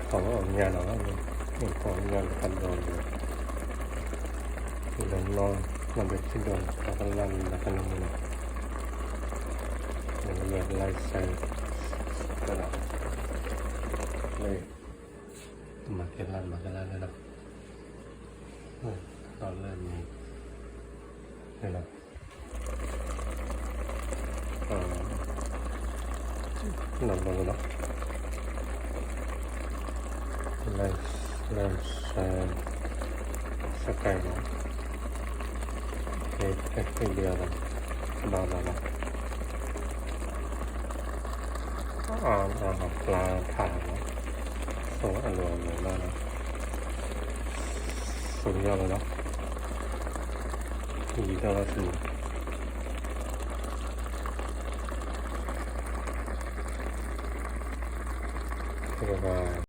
ထီၣ်ဝဲအီၣ်ညၣ်နီၤ, ထီၣ်အီၣ်ညၣ်လၢကဒီးလၢ, လၢနီၢ်, နီၢ်ဘဲထံဒီး ပှၤကလၢ်လၢကနၢမူနီၤ, လၢကလၢ်စဲး, လၢ, လၢ, မၤကဲလၢ် မၤကဲလၢ်လၢနီၤ, ဒီးလၢန့ၣ်, လၢနီၤ, နီၢ်ဘဲလၢနီၤ, လၢ, လၢစဲး, စကဲးနီၤ, ဟ့ၣ်ဒံးအီၤဒီး, ဘၣ်ဘၣ်လီၤ, အပျၢ်ဖးလီၤ, ဆိအလိၤအလိၤလီၤ, ဆိယီၢ်လီၤနီၤ, ယံာ်ထီၣ်လီၤဆူ, တကဘၣ်